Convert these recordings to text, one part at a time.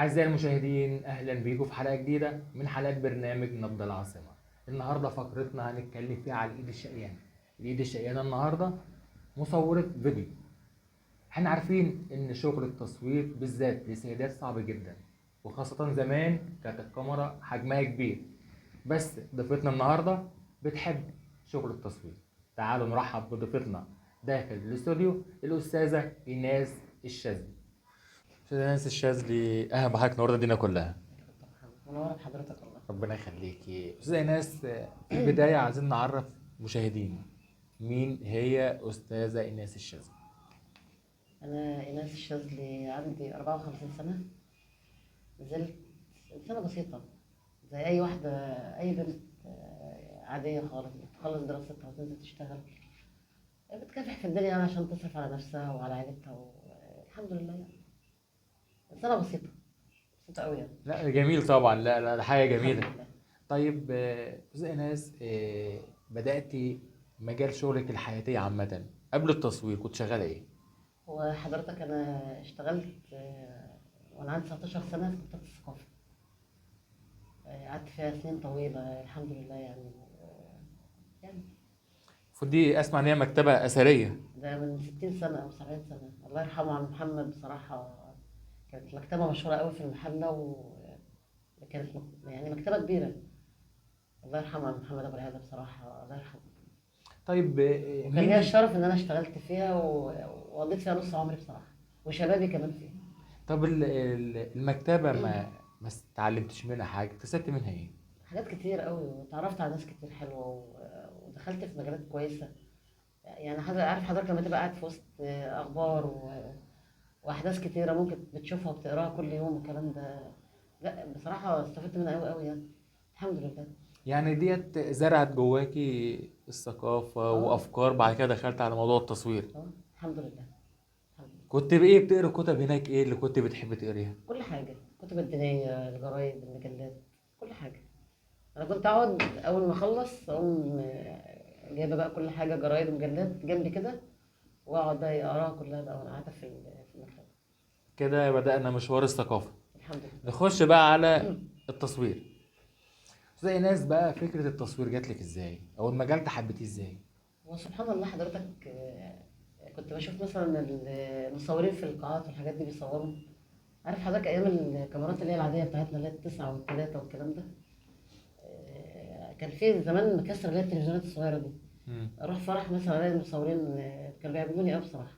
أعزائي المشاهدين، أهلا بيكم في حلقة جديدة من حلقات برنامج نبض العاصمة. النهاردة فقرتنا هنتكلم فيها على الإيد الشقيانة. الإيد الشقيانة النهاردة مصورة فيديو. احنا عارفين إن شغل التصوير بالذات للسيدات صعب جدا، وخاصة زمان كانت الكاميرا حجمها كبير. بس ضيفتنا النهاردة بتحب شغل التصوير. تعالوا نرحب بضيفتنا داخل الاستوديو الأستاذة إيناس الشاذلي. أستاذة إيناس الشاذلي، أهلا بحضرتك النهارده الدنيا كلها. منورة بحضرتك والله. ربنا يخليكي. أستاذة إيناس، في البداية عايزين نعرف مشاهدين مين هي أستاذة إيناس الشاذلي. أنا إيناس الشاذلي، عندي 54 سنة، نزلت إنسانة بسيطة زي أي واحدة، أي بنت عادية خالص، بتخلص دراستها وتنزل تشتغل، بتكافح في الدنيا يعني عشان تصرف على نفسها وعلى عيلتها، والحمد لله يعني إنسانة بسيطة بسيطة أوي يعني. لا جميل طبعا، لا لا ده حاجة جميلة. الحمد لله. طيب أستاذة إيناس، بدأتي مجال شغلك الحياتي عامة قبل التصوير كنت شغالة إيه؟ وحضرتك أنا اشتغلت وأنا عندي 19 سنة في مكتبة الثقافة، قعدت فيها سنين طويلة الحمد لله يعني. يعني المفروض دي أسمع إن هي مكتبة أثرية. ده من 60 سنة أو 70 سنة، الله يرحمه عم محمد. بصراحة كانت مكتبة مشهورة قوي في المحلة، وكانت يعني مكتبة كبيرة. الله يرحمه عم محمد أبو العلا، بصراحة الله يرحمه. طيب وكان مين ليا الشرف إن أنا اشتغلت فيها وقضيت فيها نص عمري بصراحة، وشبابي كمان فيها. طب المكتبة ما اتعلمتش منها حاجة؟ اكتسبت منها إيه؟ حاجات كتير قوي، وتعرفت على ناس كتير حلوة، ودخلت في مجالات كويسة. يعني عارف حضرتك لما تبقى قاعد في وسط أخبار وأحداث كتيرة ممكن بتشوفها وبتقراها كل يوم والكلام ده، لا بصراحة استفدت منها قوي قوي يعني، الحمد لله. يعني ديت زرعت جواكي الثقافة وأفكار، بعد كده دخلت على موضوع التصوير. الحمد لله. الحمد لله. كنت بإيه بتقري كتب هناك؟ إيه اللي كنت بتحبي تقريها؟ كل حاجة، كتب الدينية، الجرايد، المجلات، كل حاجة. أنا كنت أقعد أول ما أخلص أقوم جايبة بقى كل حاجة، جرايد ومجلات جنبي كده، وأقعد بقى أقراها كلها بقى وأنا قاعدة في المكتبة. كده بدأنا مشوار الثقافة. الحمد لله. نخش بقى على التصوير. زي ناس بقى، فكرة التصوير جات لك إزاي؟ أو المجال ده حبيتيه إزاي؟ وسبحان الله حضرتك، كنت بشوف مثلاً المصورين في القاعات والحاجات دي بيصوروا. عارف حضرتك أيام الكاميرات اللي هي العادية بتاعتنا اللي هي التسعة والتلاتة والكلام ده، كان في زمان مكسر اللي هي التلفزيونات الصغيرة دي. أروح فرح مثلاً ألاقي المصورين، كانوا بيعجبوني أوي بصراحة،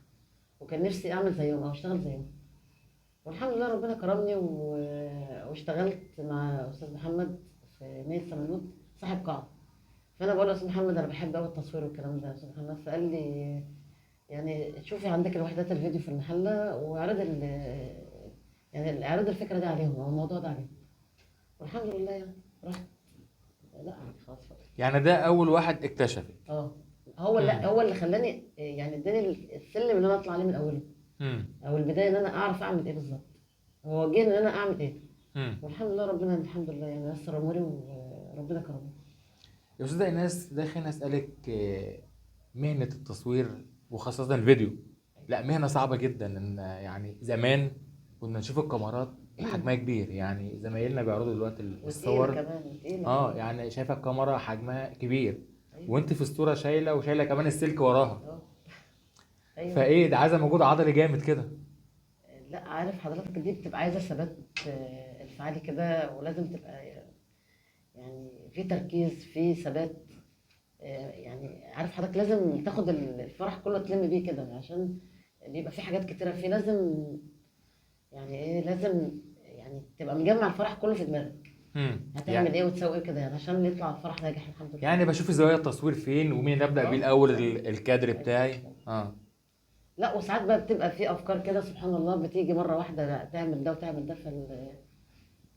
وكان نفسي أعمل زيهم أو أشتغل زيهم. والحمد لله ربنا كرمني واشتغلت مع أستاذ محمد في نيل سمنود صاحب قاعة. فأنا بقول له أستاذ محمد أنا بحب أوي التصوير والكلام ده يا أستاذ محمد. فقال لي شوفي عندك الوحدات الفيديو في المحلة واعرضي اعرضي الفكرة دي عليهم أو الموضوع ده عليهم. والحمد لله رحت. لا خلاص. يعني ده أول واحد اكتشفك. هو هو اللي خلاني، اداني السلم اللي أنا أطلع عليه من أوله. أو البداية إن أنا أعرف أعمل إيه بالظبط. هو وجهني إن أنا أعمل إيه. والحمد لله ربنا الحمد لله يسر أموري وربنا كرمني. يا أستاذة إيناس، ده خليني أسألك، مهنة التصوير وخاصة الفيديو، لا مهنة صعبة جدا. إن زمان كنا نشوف الكاميرات حجمها كبير، زمايلنا بيعرضوا دلوقتي وتقيلة الصور. كمان، وتقيلة كمان. شايفة الكاميرا حجمها كبير. وانت في الصورة شايلة، وشايلة كمان السلك وراها. أيوة. فايه ده، عايزة مجهود عضلي جامد كده. لا عارف حضرتك دي بتبقى عايزة ثبات، انفعالي كده، ولازم تبقى في تركيز، في ثبات. عارف حضرتك لازم تاخد الفرح كله تلم بيه كده، عشان بيبقى في حاجات كتيرة فيه، لازم لازم تبقى مجمع الفرح كله في دماغك. هتعمل ايه وتسوي ايه كده عشان يطلع الفرح ناجح الحمد لله. بشوف زوايا التصوير فين ومين اللي ابدا بيه الاول، الكادر بتاعي. لا وساعات بقى بتبقى في افكار كده سبحان الله بتيجي مره واحده، لا تعمل ده وتعمل ده،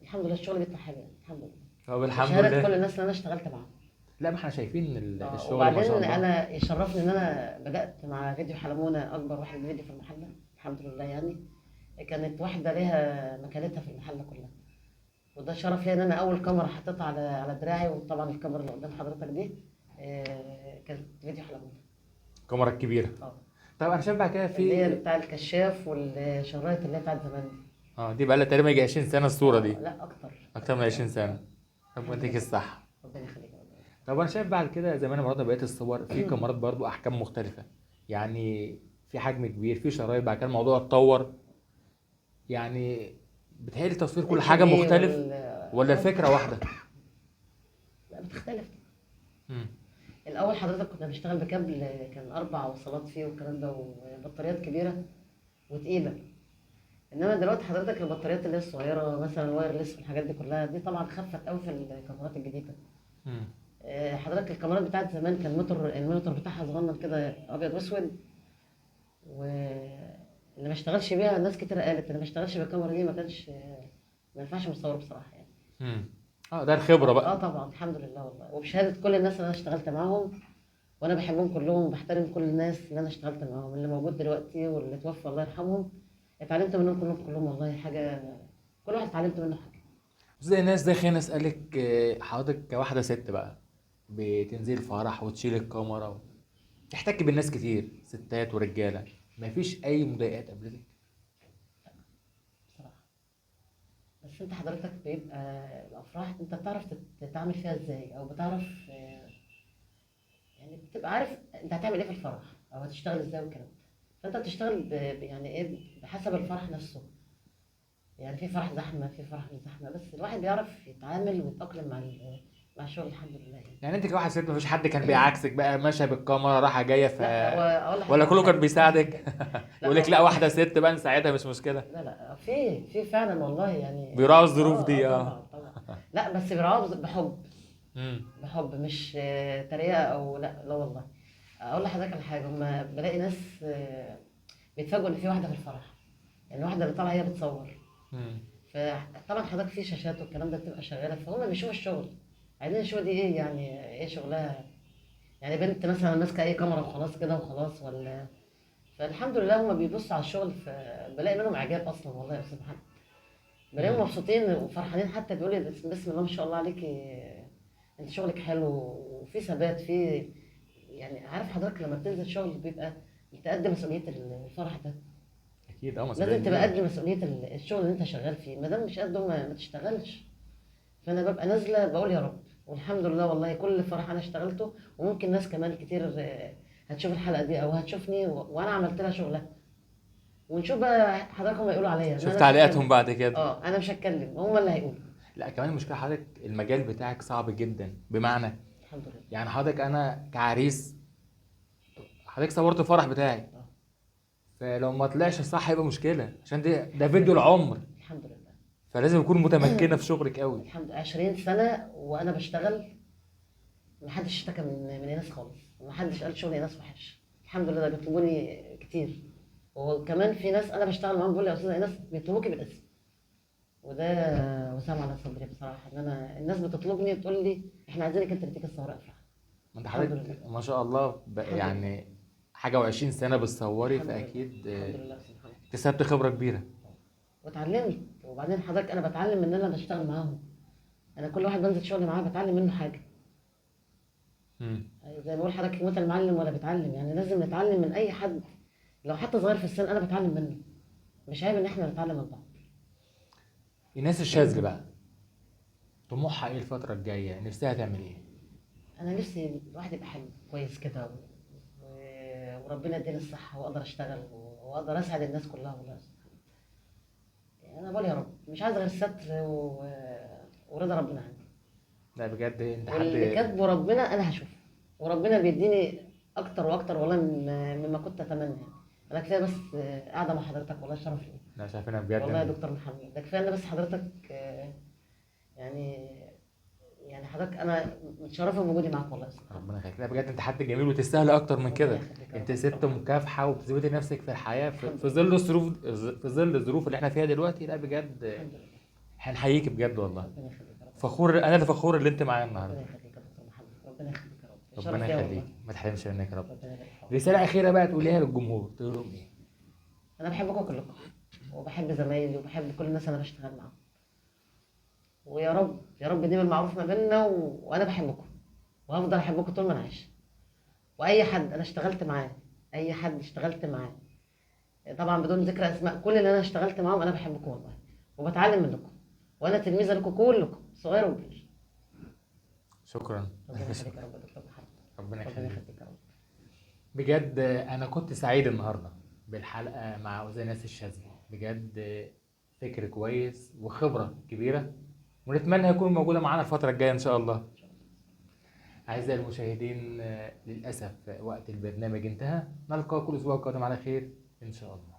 الحمد لله الشغل بيطلع حلو الحمد لله. طب الحمد شهادة لله. كل الناس اللي انا اشتغلت معاهم. لا ما احنا شايفين الشغل ما شاء وبعدين الله. انا يشرفني ان انا بدات مع فيديو حلمونه، اكبر واحد فيديو في المحله الحمد لله. كانت واحده ليها مكانتها في المحله كلها، وده شرف ليا ان انا اول كاميرا حطيتها على دراعي، وطبعا الكاميرا اللي قدام حضرتك دي، كانت فيديو حلمونه. الكاميرا الكبيره. طب انا شايف بعد كده في اللي هي بتاع الكشاف والشرايط اللي هي بتاعت زمان دي. دي بقى لها تقريبا يجي 20 سنة الصورة دي. لا اكتر، اكتر من 20 سنة. ربنا يديك الصحة. ربنا يخليك يا رب. طب انا شايف بعد كده زي ما انا برضه بقيت الصور في كاميرات برضه احكام مختلفة، يعني في حجم كبير، في شرايط، بعد كده الموضوع اتطور. يعني بتهيألي التصوير كل حاجة مختلف ولا الفكرة واحدة؟ لا بتختلف. الاول حضرتك كنا بنشتغل بكابل كان 4 وصلات فيه والكلام ده، وبطاريات كبيرة وتقيله. انما دلوقتي حضرتك البطاريات اللي هي الصغيرة مثلا wireless والحاجات دي كلها، دي طبعا خفت قوي في الكاميرات الجديدة. حضرتك الكاميرات بتاعت زمان كان ال monitor بتاعها صغنن كده ابيض واسود، واللي ما اشتغلش بيها ناس كتير قالت اللي ما اشتغلش بالكاميرا دي ما ينفعش مصور بصراحة يعني. ده الخبرة بقى. طبعا الحمد لله والله، وبشهاده كل الناس اللي انا اشتغلت معاهم، وانا بحبهم كلهم وبحترم كل الناس اللي انا اشتغلت معاهم، اللي موجود دلوقتي واللي توفى الله يرحمهم، اتعلمت منهم كلهم والله حاجة، كل واحد اتعلمت منه حاجة. زي الناس ده خليني اسالك، حضرتك كواحده ست بقى بتنزل فرح وتشيل الكاميرا تحتك بالناس كتير، ستات ورجاله، مفيش اي مضايقات قابلتك؟ بصراحة بس انت حضرتك بيبقى الافراح انت بتعرف تتعامل فيها ازاي، او بتعرف يعني بتبقى عارف انت هتعمل ايه في الفرح او هتشتغل ازاي والكلام ده. فانت بتشتغل يعني ايه بحسب الفرح نفسه، يعني في فرح زحمة، في فرح مش زحمة، بس الواحد بيعرف يتعامل ويتاقلم مع الشغل الحمد لله. يعني انت كواحد ست مفيش حد كان بيعاكسك بقى ماشية بالكاميرا رايحة جاية لا ولا كله كان بيساعدك؟ يقول لك لا واحدة ست بقى نساعدها مش مشكلة. لا في فعلا والله، يعني بيراعوا الظروف دي. طبعا طبعا. لا بس بيراعوا بحب، بحب مش تريقه او لا والله. اقول لحضرتك على حاجة، هما بلاقي ناس بيتفاجئوا ان في واحدة في الفرح، يعني واحدة اللي طالعه هي بتصور. فطبعا حضرتك في شاشات والكلام ده بتبقى شغالة، فهم بيشوفوا الشغل، عايزين يشوفوا دي ايه، يعني ايه شغلها، يعني بنت مثلا ماسكه اي كاميرا وخلاص كده وخلاص ولا. فالحمد لله هما بيبصوا على الشغل، فبلاقي منهم اعجاب اصلا والله يا استاذ محمد، بلاقيهم مبسوطين وفرحانين، حتى بيقولوا لي بسم الله ما شاء الله عليكي، انت شغلك حلو وفي ثبات في، يعني عارف حضرتك لما بتنزل شغل بيبقى انت قد مسؤولية الفرح ده. اكيد مسؤولية، لازم تبقى قد مسؤولية الشغل اللي انت شغال فيه، ما دام مش قده ما تشتغلش. فانا ببقى نازله بقول يا رب، والحمد لله والله كل فرح انا اشتغلته، وممكن ناس كمان كتير هتشوف الحلقة دي او هتشوفني وانا عملت لها شغلها، ونشوف بقى حضراتكم هيقولوا عليا. شوف تعليقاتهم بعد كده. انا مش هتكلم، هم اللي هيقولوا. لا كمان المشكلة حضرتك المجال بتاعك صعب جدا، بمعنى الحمد لله يعني حضرتك انا كعريس حضرتك صورت الفرح بتاعي، فلو ما طلعش صح هيبقى مشكلة، عشان ده فيديو العمر. الحمد لله. فلازم يكون متمكنة في شغلك قوي. الحمد لله 20 سنة وانا بشتغل، ما حدش اشتكى من ناس خالص، ما حدش قال شغلي ناس وحش، الحمد لله. ده بيطلبوني كتير، وكمان في ناس انا بشتغل معاهم بيقول لي يا استاذه ايناس بيطلبوكي بالاسم، وده وسام على صدري بصراحة، ان انا الناس بتطلبني بتقول لي احنا عايزينك انت اللي تيجي تصوري افراح. ما انت حضرتك ما شاء الله يعني حاجة و20 سنة بتصوري، فاكيد الحمد لله اكتسبت خبره كبيرة واتعلمت. وبعدين حضرتك انا بتعلم من ان انا بشتغل معاهم، انا كل واحد بنزل شغل معاه بتعلم منه حاجة. زي ما بقول حضرتك موت المعلم ولا بتعلم، يعني لازم نتعلم من اي حد، لو حتى صغير في السن انا بتعلم منه، مش عيب ان احنا نتعلم من بعض. الناس الشاذلي بقى طموحها ايه الفترة الجاية؟ نفسها تعمل ايه؟ انا نفسي الواحد يبقى حلو كويس كده، وربنا يديني الصحة واقدر اشتغل واقدر اسعد الناس كلها والله. يعني انا بقول يا رب مش عايز غير الستر ورضا ربنا عني. لا بجد انت حد واللي كاتبه ربنا انا هشوفه، وربنا بيديني اكتر واكتر والله مما كنت اتمنى. يعني انا كفاية بس قاعدة مع حضرتك والله شرف لي. لا شايفينها بجد والله يا دكتور محمد، ده كفاية ان بس حضرتك يعني حضرتك انا متشرفه بوجودي معاك والله. ربنا يخليك. لا بجد انت حد جميل وتستاهل اكتر من كده. انت ست مكافحة وبتثبتي نفسك في الحياة في ظل الظروف، في ظل الظروف اللي احنا فيها دلوقتي. لا بجد هنحييك بجد والله. ربنا يخليك. فخور، انا اللي فخور اللي انت معايا النهارده. ربنا يخليك يا دكتور محمد، ربنا يخليك يا رب. ربنا يخليك، ما تحرمش منك يا رب. رسالة اخيرة بقى تقوليها للجمهور، تقول لهم ايه؟ انا بحبكم كلكم، وبحب زمايلي، وبحب كل الناس اللي انا بشتغل معاهم، ويا رب يا رب دي المعروف ما بيننا، وانا بحبكم وهفضل احبكم طول ما انا عايشه. واي حد انا اشتغلت معاه، اي حد اشتغلت معاه طبعا بدون ذكر اسماء، كل اللي انا اشتغلت معاهم انا بحبكم والله. وبتعلم منكم، وانا تلميذه لكم كلكم صغير وكبير. شكرا. ربنا يخليك يا رب يا دكتور محمد. ربنا ربنا يخليك. يخليك يا رب. بجد انا كنت سعيد النهارده بالحلقة مع أستاذ الشاذلي، بجد فكر كويس وخبره كبيرة، ونتمنى يكون موجودة معانا الفترة الجاية ان شاء الله. اعزائي المشاهدين، للاسف وقت البرنامج انتهى، نلقاكم الاسبوع القادم على خير ان شاء الله.